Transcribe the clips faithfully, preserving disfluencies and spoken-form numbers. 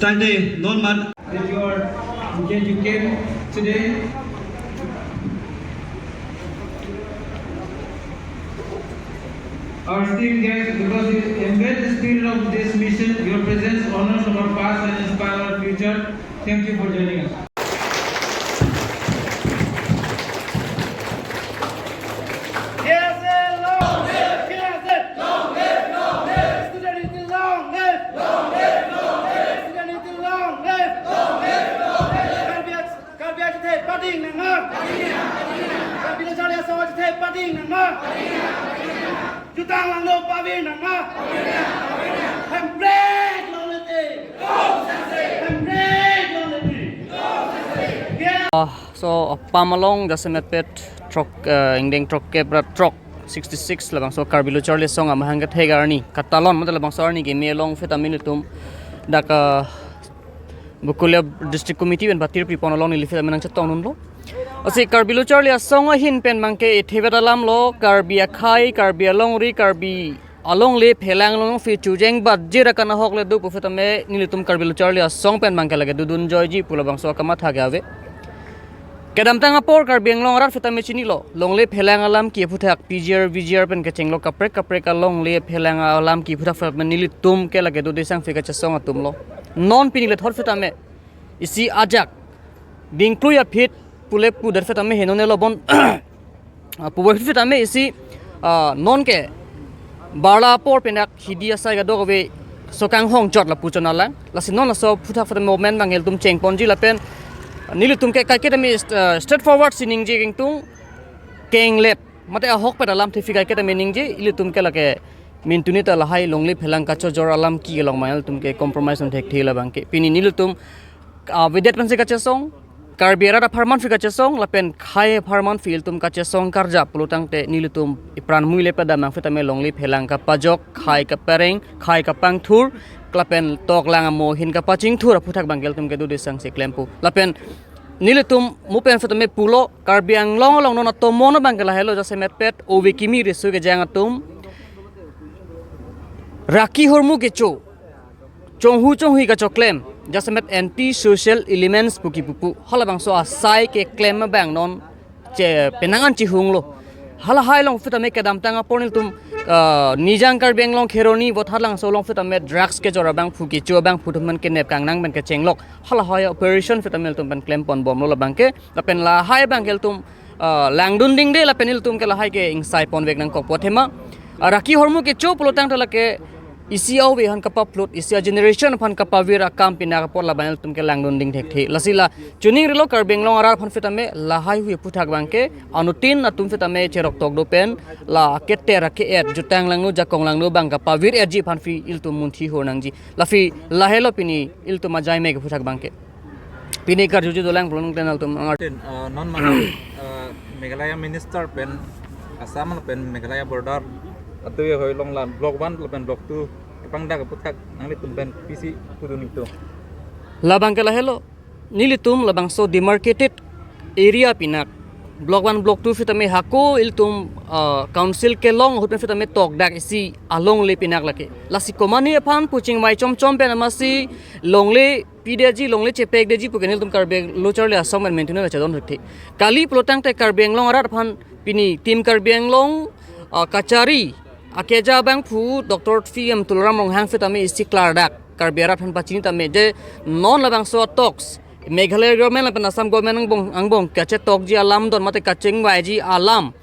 Tangte non mat that you are, that you came today. Our esteemed guests, because you embed the spirit of this mission, your presence honors our past and inspire our future. Thank you for joining us. K S A long live! K S A long live! Long live! Long live! Student Union long live! Long live! Long live! Student Union long live! Long live! Long live! Karbi Karbi achithe pading nang ma. Karbi Lo Charli Asong achithe pading nang ma. Jutang langno pavir nang ma. Hemprek longle te. Hemprek longle te. Yeah. Ah, so apam along jasemet pet throk, eh, ingdeng throkkep ra throk sixty six labangso Karbi Lo Charli Asong amahang kethek arni katalon mate labangso arni keme along phet amin itum dak, eh, Bokolia District Committee pen patir pipon along neli phet amin nangchetong dunlo. Lasi Karbi Lo Charli Asong ahin pen abangke ithevek alam lo, Karbi akhei, Karbi alongri, Karbi alongle phelang along phi chujeng bat jira kana hok le do pu phet ame nelitum Karbi Lo Charli Asong pen abangke lake dodun joiji pu labangso akamatha ke ave. Kedamtang apor Karbi Anglong arat phet ame chinilo, longle phelang alam ke aphuthak P G R, V G R pen kechenglo kaprek kaprek alongle phelang alam ke aphuthak phet ame nelitum ke lake dode sangphi kachesong atum lo. Non pini le thot phet ame isi ajak dingklui aphi pule pudet phet ame henone lo bon, ah, puvoiphit phet ame isi, ah, non ke barla apor pen dak hidi asai kadokave so kanghong chot lapu chot alang. Lasi non laso aphuthak phet ame movement abang ilitum chengponji lapen nelitum ke kaiketa ame, ah, straightforward si ningje kengtung kenglep mate ahokpet alam thephi kaiketa ame ningje, ilitum ke lake mintuni ta lahai longle phelang kachojor alam ke along abang ilitum ke compromise non thekthe labangke. Pini nelitum, ah, avedet pensi kachesong, Karbi arat apharman phi kachesong lapen khei apharman phi ilitum kachesong karjap pulotangte nelitum ipran mui le padam nang phet ame longle phelang kapajok, khei kapareng, khei kapangthur lapen toklang amo ahin kapachingthur aphuthak abangke ilitum ke dode sangsi klempo. Lapen nelitum mo pen phet ame pulo, Karbi Anglong along non atomon abangke lahelo, jasemet pet ove kimi riso kejang atum, raki hormu kecho, chonghu chonghui kachoklem, jasemet anti social elements pu kipupu. Halabangso asai keklem abang non che penang an chihunglo. Halahai along phet ame kedamtang apor nelitum, ah, Nijang Karbi Anglong Kheroni Vothatlangso along phet ame drugs kejor abangphu kecho abangphu atum an kenep kangnang pen kechenglok. Halahai operation phet ame ilitum pen klemponbomlo labangke. Lapen lahai abangke ilitum, ah, langdun dingde lapen ilitum ke lahai ke ingsaipon vek nangkokpo athema, ah, raki hormu kecho pulotangte lake isi ove aphan kapaplut, isi ageneration aphan kapavir akam pina kapot labang ilitum ke langdun ding thekthe. Lasi la chuning rilo Karbi Anglong arat aphan phet ame lahai hui aphuthak abangke anuttin atum phet ame cherok tok do pen la keter ke-et jutang langno jakong langno abang kapavir etji aphan phi ilitum munthi hor nangji. Lasi lahelo pini ilitum ajai me ke aphuthak abangke. Pini karjuji dolang pulo nang tenal tum angar. Tin, eh, non mana, eh, Meghalaya minister pen Assam pen Meghalaya border atu ya hoi along la block one lapen block two kepangdak aphuthak nanglitum pen pisi pudun itu. Labangke lahelo, nelitum labangso demarcated area pinak block one, block two phet ame hako ilitum, ah, council kelong ahut pen phet ame tokdak isi alongle pinak lake. Lasi komane aphan pu chingvai chomchom pen amatsi longle pidetji, longle chepekdetji pu ke nelitum Karbi Lo Charli Asong pen mintuni ta chedon rikthi. Kali pulotangte Karbi Anglong arat aphan pini Team Karbi Anglong, ah, kachari akeja abangphu Doctor T M Tuliram Ronghang phet ame isi klardak Karbi arat aphan pachini tame je non labangso talks Meghalaya government lapen Assam government angbong angbong kachetokji alam don mate kachingvaiji alam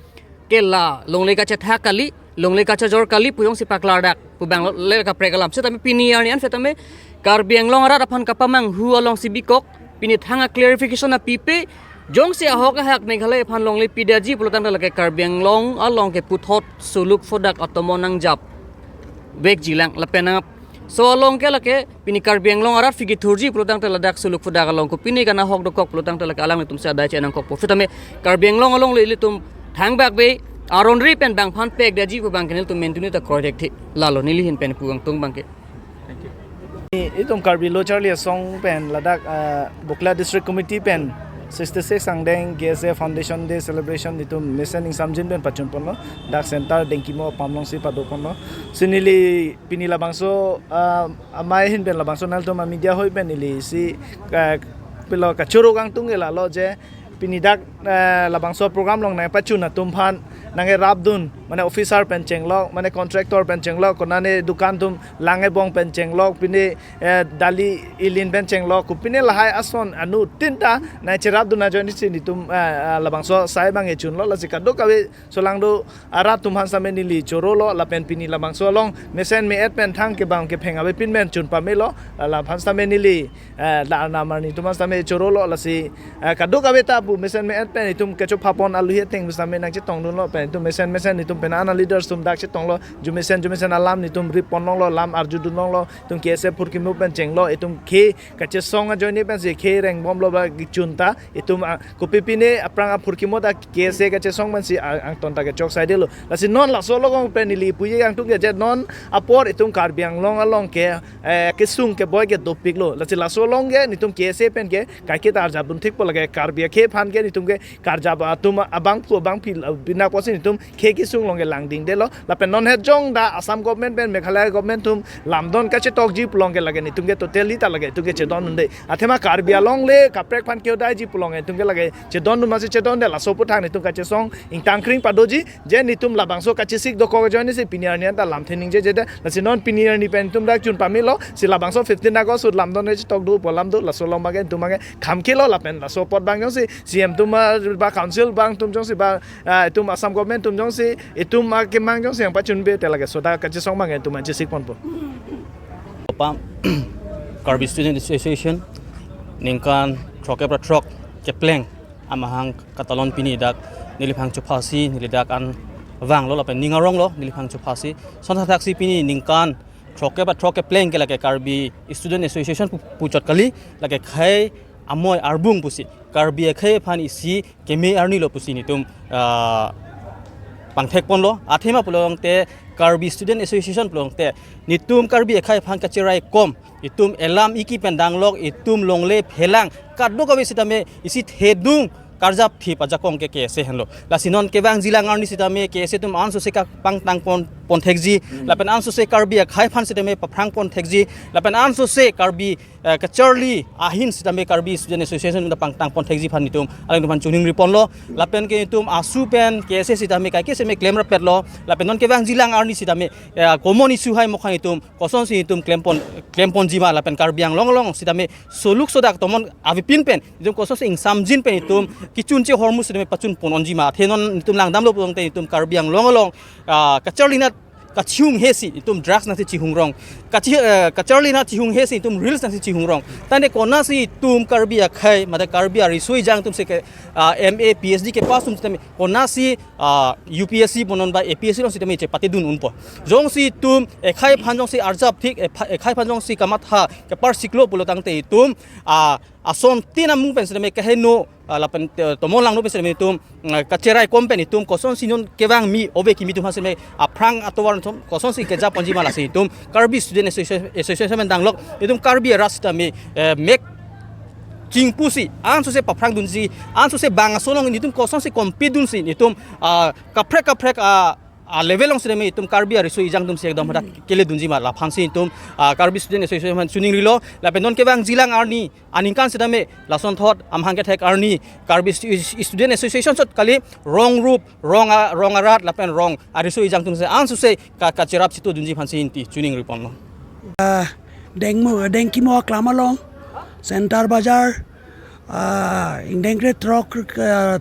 ke la longle kachethak kali, longle kachojor kali pu jongsi paklardak pu abang le kaprek alam. Setame pini arni an setame Karbi Anglong arat aphan kapamanghu alongsi bikok, pini thang a clarification apipe, jongsi ahok ahak Meghalaya aphan longle pidetji pulotangte lake Karbi Anglong along ke puthot suluk phodak atomon nangjap vekji lang lapen nang so along ke lake pini Karbi Anglong arat phi kethurji pulotangte ladak suluk phodak along ko pini kana hok dokok pulotangte lake alanglitum si adai chenangkokpo. Setame Karbi Anglong alongle ilitum thangbak be aron ri pen bang aphan pekdetji pu abangke nelitum mintuni ta kroidetji, lalo neli ahin pen pu angtung abangke. Thank you. Itum Karbi Lo Charli Asong pen ladak, ah, Bokolia District Committee pen Sixty-six angdeng K S A Foundation Day celebration netum mesen ingsamjin pen pachun ponlo. Dak center Dengkimo apam alongsi pado ponlo. Si neli pini labangso, ah, amei ahin pen labangso nangtum a media hoi pen neli si, ah, pilo kachoro kangtung ke lalo je pini dak, ah, labangso program along nangpachun atum aphan nangkerapdun, mane officer pen chenglok, mane contractor pen chenglok, konane dukan atum lang ebong pen chenglok, pine, eh, dali ilin pen chenglok, kopine lahai ason anuttin ta nangcherapdun ajoine si netum, eh, eh, labangso asai abang echunlo. Lasi kadokave solangdo arat atum aphan sitame neli chorolo, lapen pini labangso along mesen me-et pen thang kebang kepheng avepin pen chun pamelo, la aphan sitame neli, eh, la arnam arni atum aphan sitame chorolo. Lasi, eh, kadokave ta pu mesen me-et pen itum kechopha pon aluhi ateng pu sitame nangchetongdunlo, pen itum mesen mesen itum pen ana leaders atum dak chetonglo, jumesen jumesen alam netum rip ponlonglo, lam arjudunlonglo, itum K S A phurkimo pen chenglo, itum khei kachesong ajoine pensi khei rengbomlo ba kechun ta, itum, ah, kopipine aphrang aphurkimo ta K S A kachesong pensi, ah, angton ta kechok saidelo. Lasi non laso along pen neli puji kangtung ke je non apor itum Karbi Anglong along ke, eh, kesung keboi ke dopiklo. Lasi laso along ke netum K S A pen ke kaiketa arjapdun thikpo, lake Karbi akhei aphan ke netum ke karjap atum abangphu abangpi, ah, bina pusi netum khei kesung along ke langdingdelo. Lapen non het jong da Assam government pen Meghalaya government atum lamdon kachetokji pu along ke lake netum ke totally ta lake itum ke chedondunde. Athema Karbi Anglong le kaprek aphan kehodaiji pu along itum ke lake chedondun masi chedonde, laso aphuthak netum kachesong ingtangkring padoji, je netum labangso kachesik dokok ajoine si pini arni anta lamthe ningjejedet. Lasi non pini arni pen itum dak chun pamelo, si labangso fifteen August ahut lamdon kachetokdunpo lam do, laso along abang ke itum abang ke kham kilo, lapen laso apot abang jongsi C M atum, ah, ba council abang atum jongsi ba, ah, itum Assam government atum jongsi itum akemang jongsi nangpachunbe te lake soda kachesong abang ke itum nangchesik ponpo. Pam Karbi Student Association ningkan throkkep ra throk kepleng amahang katalon pini dak neliphan chophasi, neli dak an vanglo lapen ning aronglo neliphan chophasi. Son thakthaksi pini ningkan throkkep ra throk kepleng ke lake Karbi Student Association pu, puchot kali, lake khei amoi arbung pusi, Karbi akhei aphan isi keme arnilo pusi netum, ah, pangthek ponlo. Athema pulote Karbi Student Association pulote netum Karbi akhei aphan kacherai kom, itum elam iki pen danglok, itum longle phelang kadokave sitame isi thedung karjap thip ajakong ke K S A henlo. Lasi non kevangjilang arni sitame K S A atum ansose kapangtang pon, pon thekji, lapen ansose Karbi akhei aphan sitame paphrang pon thekji, lapen ansose Karbi, eh, kacharli ahin sitame Karbi Student Association ta pangtang pon thekji aphan netum alangtum aphan choningri ponlo. Lapen ke netum ASU pen K S A sitame kaike seme klemrapetlo, lapen non kevangjilang arni sitame, eh, common issue hai mokhang netum kosonsi netum klem pon, klem ponji ma, lapen Karbi Anglong along sitame soluk sodak tomon avepin pen netum kosonsi ingsamjin pen netum kechunche ahormu sitame pachun pon onji ma. Athe non netum langdamlo pulote netum Karbi Anglong along, ah, kacharli anat kachihunghe si netum drugs nangsi chihungrong. Kachi, eh, kacharli anat chihunghe si netum reels nangsi chihungrong. Tangte konatsi netum Karbi akhei, mate Karbi ariso ejang atum si ke, ah, M A, P H D kepass atum sitame konatsi, ah, U P S C bonon ba A P S C along sitame chepatedun unpo. Jongsi netum akhei aphan jongsi arjap thik, ekha-, akhei aphan jongsi kamatha keparsiklo pulo tangte netum, ah, asontin amung pen sitame kaheno, ah, lapen, eh, tomon langno pen sitame netum, ah, kacherai kom pen netum kosonsi non kevang mi ove kimi atum aphan sitame aphrang atovar netum kosonsi keja ponji ma, lasi netum Karbi Student Association, Association pen danglok, netum Karbi arat sitame, eh, mek chingpusi ansose paphrang dunji, ansose bang aso along netum kosonsi compete dunsi netum, ah, kaprek kaprek, ah, ah, level along sitame netum Karbi ariso ejang atum si ekdom hadak kele dunji ma, laphansi netum, ah, Karbi Student Association aphan choningrilo. Lapen non kevangjilang arni aningkan sitame lasonthot amahang kethek arni Karbi Stu-, Student Association chot kali, rong rup, rong a-, rong arat lapen rong ariso ejang atum si ansose ka, kacherap chitu dunji aphansi neli choningri ponlo. Ah, Dengmo, Dengkimo aklam along, Center Bazar, ah, ingdeng kre throk, ah,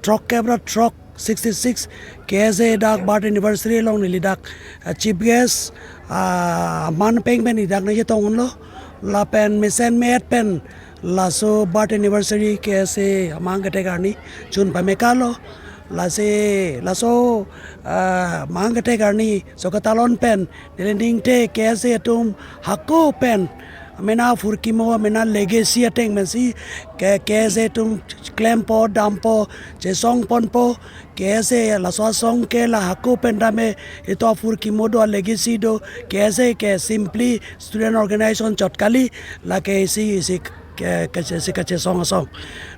throkkep ra throk, sixty-six, K S A dak birth anniversary along neli dak, ah, chief guest, ah, aman peng pen neli dak nangchetong unlo, lapen mesen me-et pen laso birth anniversary K S A amahang kethek arni chun pamekalo. Lasi laso, ah, amahang kethek arni so katalon pen neli ningte K S A atum hako pen mena phurkimo, mena legacy ateng pensi ke, K S A atum klempo, dampo, chesong ponpo, K S A laso asong ke la hako pen tame itum aphurkimo do, legacy do, K S A ke simply student organization chot kali, lake isi, isi ke, ke, isi kachesong asong.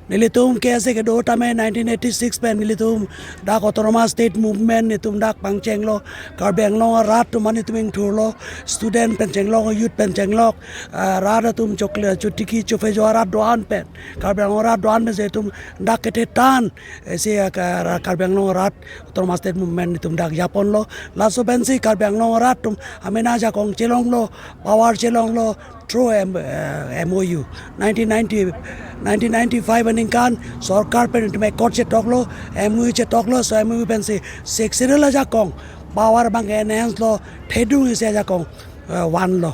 Nelitum K S A kedo tame nineteen eighty-six pen nelitum dak Autonomous State Movement nelitum dak pangchenglo, Karbi Anglong arat atum an nelitum ingthurlo, student pen chenglok, youth pen chenglok, ah, rat atum chokle chotiki chophejo arat do-an pen, Karbi Anglong arat do-an pen si itum dak kethe tan, eh, si, ah, ka-, Karbi Anglong arat Autonomous State Movement nelitum dak japonlo. Laso pensi Karbi Anglong arat atum amena ajakong chelonglo, power chelonglo through M-, eh, M O U. Nineteen ninety, nineteen ninety-five aningkan sorkar pen nelitum accord chetoklo, M O U chetoklo, so M O U pensi Sixth Schedule ajakong power abang enhance lo, thedung isi ajakong, eh, vanlo.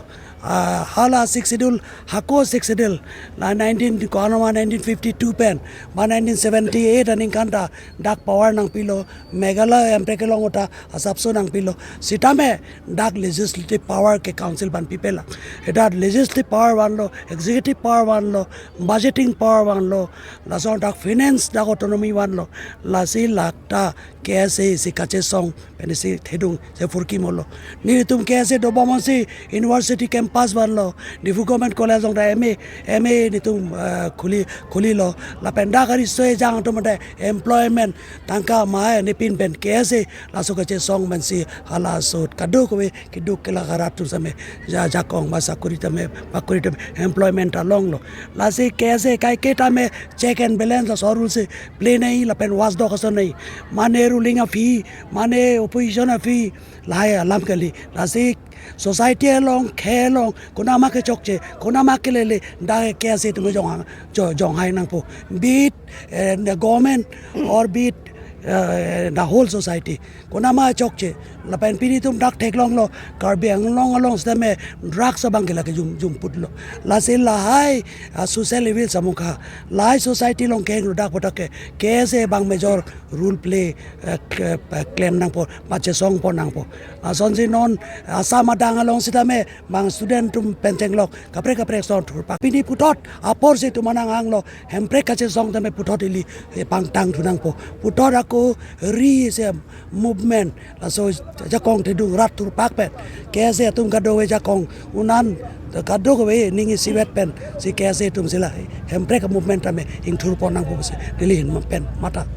Ah, hala Sixth Schedule, hako Sixth Schedule, la nineteen, ko-an ma nineteen fifty-two pen, ma nineteen seventy-eight aningkan ta dak power nangpilo, Meghalaya Hemprek kelong ahut ta asapso nangpilo. Sitame dak legislative power ke council aphan pipelang. Eta legislative power vanlo, executive power vanlo, budgeting power vanlo, lason dak finance dak autonomy vanlo. Lasi lata K S A si kachesong pensi thedung si phurkimo lo. Nelitum K S A dobom si university campus vanlo, Diphu Government College along ta M A, M A nelitum, eh, khuli, khulilo. Lapen dak ari soi jang atum ta employment tangka ma-e nepin pen K S A laso kachesong pensi halaso kadokave keduk kelak arat atum sitame ja-, jakong ba sakori tame, bakori tame employment ta longlo. Lasi K S A kaike tame check and balance laso rule si play nangji lapen watchdog ason nangji. Mane ruling aphi, mane opposition aphi, lahai alam kali. Lasi society along, khei along, konat ma kechokche, konat ma kelele, dak K S A atum jong, jo-, jonghai nangpo. Be it, eh, the government or be it, eh, the whole society. Konat ma chokche. Lapen pini itum dak theklonglo, Karbi Anglong along sitame drugs abang ke lake jum, jumputlo. Lasi lahai, ah, social evil samukha. Lahai society along kehingno dak aphuthak ke K S A abang major role play, eh, ke-, eh, klem nangpo, ba chesongpon nangpo. Lasonsi non Assam adang along sitame bang student atum pen chenglok kaprek kaprek ason thurpak. Pini puthot apor si itum anang anglo, Hemprek kachesong tame puthot ili, eh, pangtang thu nangpo. Puthot ako ri isi movement, laso jakong thedung rat thurpak pen K S A atum kadokave jakong unan kadokave ning isivet pensi K S A atum si la Hemprek movement tame ingthurpon nangpo pusi neli ahin pen matha.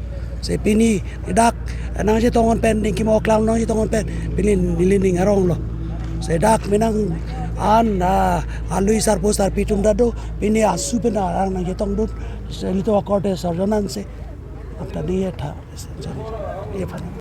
Si pini dak nangchetong-on pen, ning kimo aklam nangchetong-on pen pini neli ning aronglo. Si dak menang an, ah, alui sarpo sarpi atum ta do, pini asu pen arang nangchetongdun. Si nelitum akorte sorjonan si apta diye tha. Ye aphan.